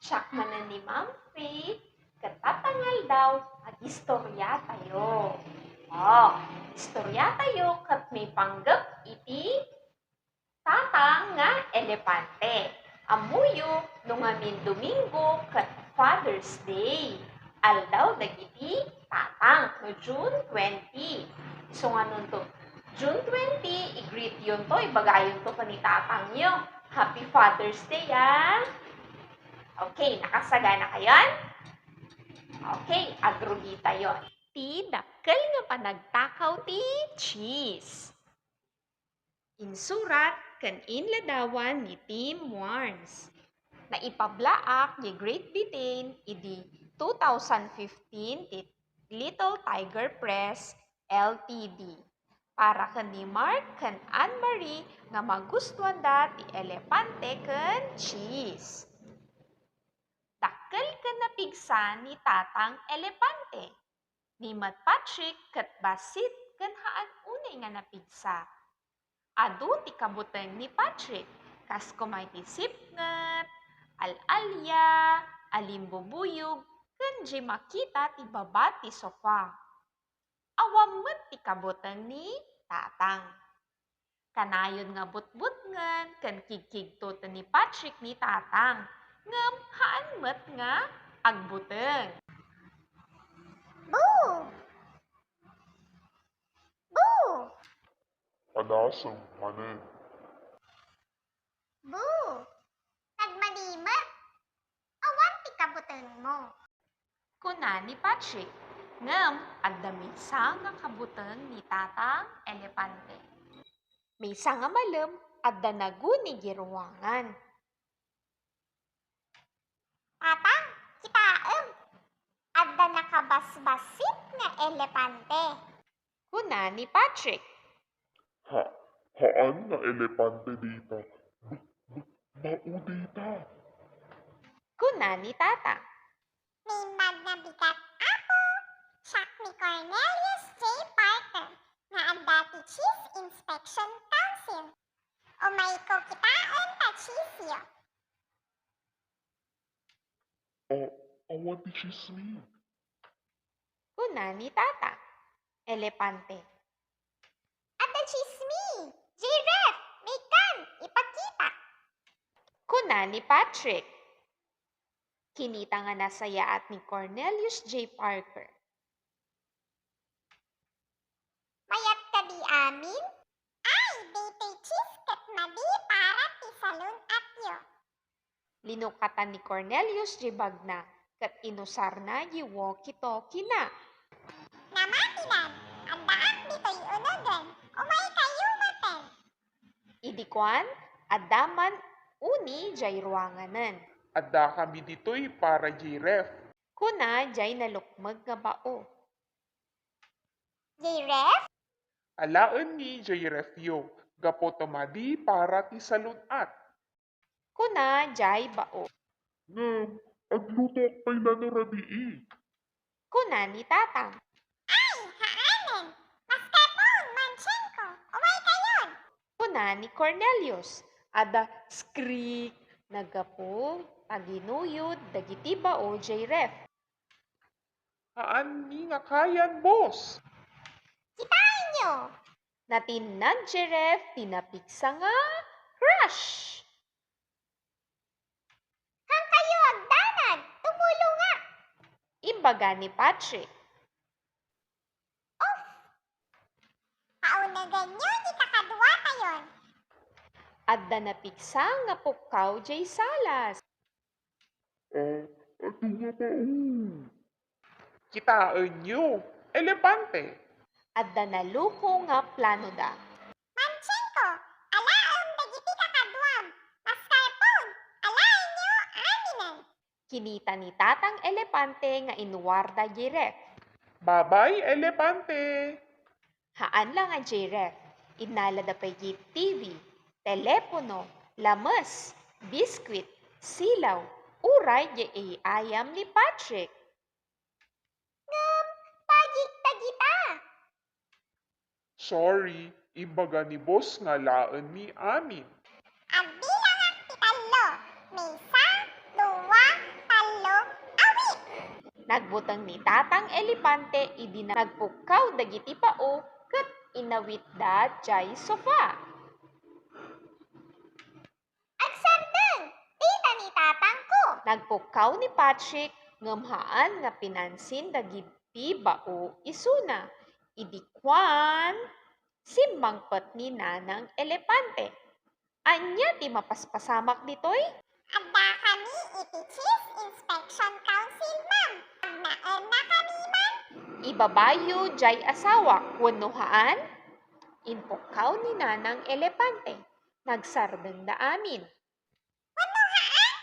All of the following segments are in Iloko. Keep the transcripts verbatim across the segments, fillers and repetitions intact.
Siak manen ni Ma'am Faith, ket tatang aldaw, agistoriatayo. O, istoryatayo ket maipanggep iti tatang nga elepante. Ammoyo no ngamin Domingo ket Father's Day, aldaw dagiti tatang no June twenty. Isu nga nunto June twenty, i-greet yonto, ibagayonto ken ni tatangyo, "Happy Father's Day, ah!" Okay, nakasagana kayon? Okay, agrugitayon. Ti dakkel nga panagtakaw ti cheese. Insurat ken inladawan ni Tim Warnes. Naipablaak ti Great Britain idi two thousand fifteen ti Little Tiger Press L T D para ken ni Mark ken Anne-Marie nga magustuanda ti elepante ken cheese. Dakkel ken napigsa ni Tatang Elepante. Ni met Patrick ket bassit ken haan unay nga napigsa. Adu ti kabuteng ni Patrick, kas koma iti sipnget, al-alia, alimbubuyog, ken diay makita ti baba ti sofa. Awan met ti kabuteng ni Tatang. Kanayon nga butbutngen ken kigkigtoten ni Patrick ni Tatang, ngem haan met nga agbuteng. Boo! Boo! Padasem manen. Boo! Nagmalimek! Awan ti kabutengmo, kuna ni Patrick. Ngem adda maysa nga kabuteng ni Tatang Elepante. Maysa nga malem, adda naguni idiay ruangan. Tatang, kitaem! Adda nakabasbassit nga elepante, kuna ni Patrick. Ha, haan nga elepante dita. B-, b-, bao dita, kuna ni Tatang. Naimbag nga bigat, Apo. Siak ni Cornelius J. Parker nga adda ti Cheese Inspection Council. Umayko kitaen ta cheeseyo. A-, awan ti cheesemi, kuna ni Tatang Elepante. Adda cheesemi! Diay ref! Mekan! Ipakita! Kuna ni Patrick. Kinita nga nasayaat ni Cornelius J. Parker. Mayat kadi amin? Ay, daytoy cheese ket madi para ti salun-atyo. Linukatan ni Cornelius diay bagna ket inusarna diay walkie-talkie-na. Namatinan, addaak ditoy unogen, umaykayo maten. Idi kuan, adda man uni diay ruanganen. Addakami ditoy para diay ref, kuna diay nalukmeg nga bao. Diay ref? Alaenmi diay refyo, gapu ta madi para ti salun-at, kuna diay bao. Ngem, aglutoak pay laeng rabii, kuna ni Tatang. Ay, haanen! Maskay pon, Manchenko, umaykayon! Kuna ni Cornelius. Adda skrik nga gapu ta ginuyod dagiti bao diay ref. Haanmi nga kayan, boss. Kitaenyo! Natinnag diay ref ti napigsa nga crush. Haankayo agdanag, tumulongak! Imbaga ni Patrick. Of! Paunegenyo ti kakaduatayon. Adda napigsa nga pukkaw diay salas. A, adu nga bao. Kitaenyo, elepante. Adda naluko nga planoda. Manchenko, alaem dagiti kakaduam. Maskay pon, alaenyo aminen. Kinita ni Tatang Elepante nga inwarda diay ref. Babay, elepante! Haan la nga diay ref, innalada pay diay T V, telepono, lames, biskwit, silaw, uray diay ay-ayam ni Patrick. Ngem, pagik dagita. Sorry, imbaga ni boss nga alaenmi amin. Agbilangak ti tallo. Maysa, dua, Nagbuteng ni Tatang Elepante idi nagpukkaw dagiti bao ket inawitda jay sofa. "Agsardeng! Dita ni tatangko!" Nagpukkaw ni Patrick ngem haan nga pinansin dagiti bao isuna. Idi kuan, simmangpet ni Nanang Elepante. "Ania ti mapaspasamak ditoy?" "Addakami iti Cheese Inspection Council, ma'am. Agnaennakami man?" "Ibabayo jay asawak wenno haan?" Impukkaw ni Nanang Elepante. Nagsardengda amin. "Wenno haan?"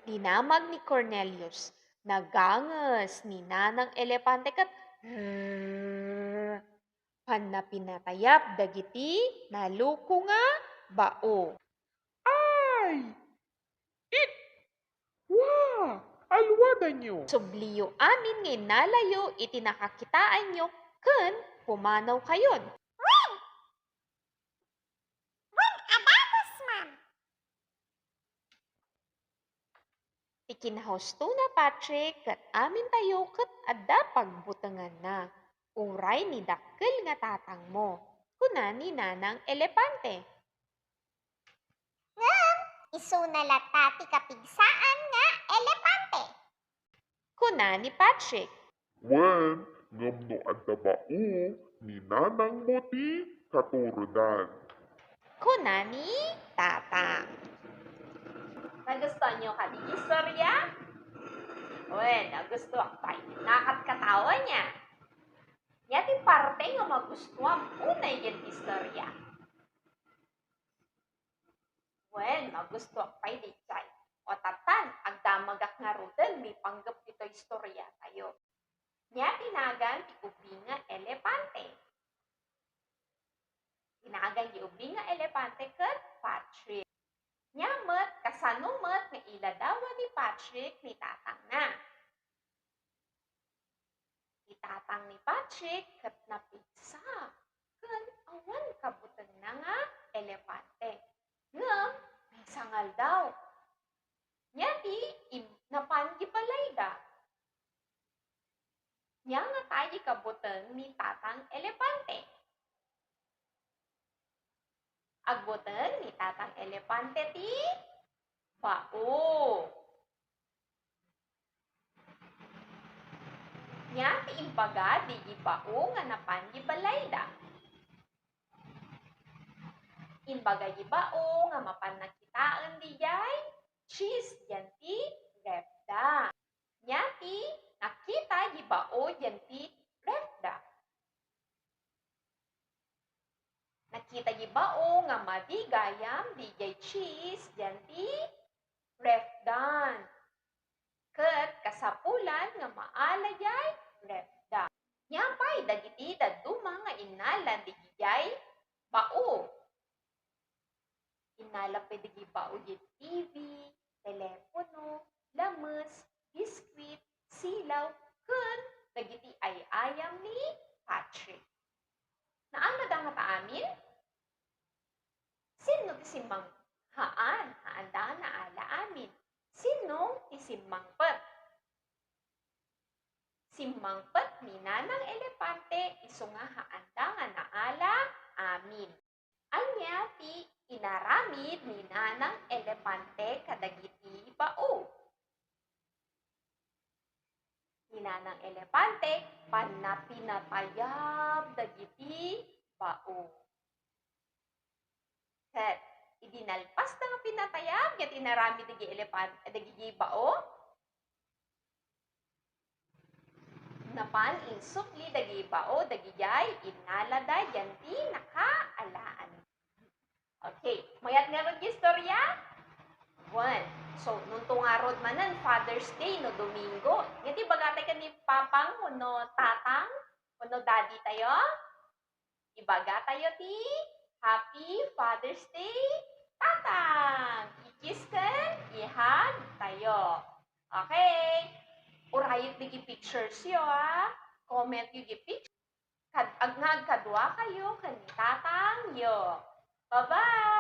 dinamag ni Cornelius. Naganges ni Nanang Elepante ket rrrr. Pannapinatayab dagiti naluko nga bao. "Ay! It! Wa! Alwadayo!" "Subliyo amin nga innalayo iti nakakitaanyo ken pumanawkayon." "Wen! Wen a dagus, ma'am." Ti kinahusto na Patrick ket amintayo ket adda pagbutenganna. Uray ni dakkel nga tatangmo, kuna ni Nanang Elepante. "Ngem isuna latta ti kapigsaan nga elepante," kuna ni Patrick. "Wen, ngem no adda bao ni nanangmo ti katurodan," kuna ni Tatang. Nagustuanyo kadi ti istorya? Wen, nagustuak pay. Nakatkatawa nia. Nia ti parte nga magustuam unay iti istorya. Wen, magustuak pay daytoy. O tattan, agdamagak ngaruden maipanggep ditoy istoriatayo. Nia ti nagan ti ubing nga elepante. Ti nagan ti ubing nga elepante ket Patrick. Nia met, kasano met nga iladawan ni Patrick ni tatangna? Ti tatang ni Patrick ket napigsa ken awan kabutengna nga elepante. Ngem maysa nga aldaw, nia ti im-, napan ti balayda. Nia ngata ti kabuteng ni Tatang Elepante? Agbuteng ni Tatang Elepante ti bao. Nia ti imbaga dagiti bao nga napan ti balayda. Imbaga dagiti bao nga mapanna kitaen daydiay cheese diay refda. Nia ti nakita dagiti bao diay refda. Nakita dagiti bao nga madi gayam daydiay cheese diay refdan. Ket kasapulan nga maala diay refda. Nia pay dagiti dadduma nga innalan dagiti bao. Innala pay dagiti bao diay T V, telepono, lames, biskwit, silaw, ken dagiti ay-ayam ni Patrick. Naalada ngata amin? Sinno ti simmang-, haan, haanda nga naala amin. Sinno ti simmangpet? Simmangpet ni Nanang Elepante isu nga haanda nga naala amin. Ania ti inaramid ni Nanang Elepante kadagiti bao? Ni Nanang Elepante, pannapinatayab dagiti bao. Ket idi nalpasda nga pinatayab, ket inaramid dagiti elepan-, dagiti bao, napan insukli dagiti bao dagidiay innalada diay nakaalaan. Okay, mayat ngarud ti istorya? Wen. So, nunto ngarud manen Father's Day no Domingo. Ania ti ibagatayo ken ni Papang wenno Tatang wenno Daddy tayo? Ibagatayo ti Happy Father's Day, Tatang! I-kiss ken i-hug tayo. Okay. Urayek dagiti pictures yo, ha. Comment yo dagiti pictures. Kad-, ag-, nga agkadua kayo ken ni Tatang yo. Bye-bye!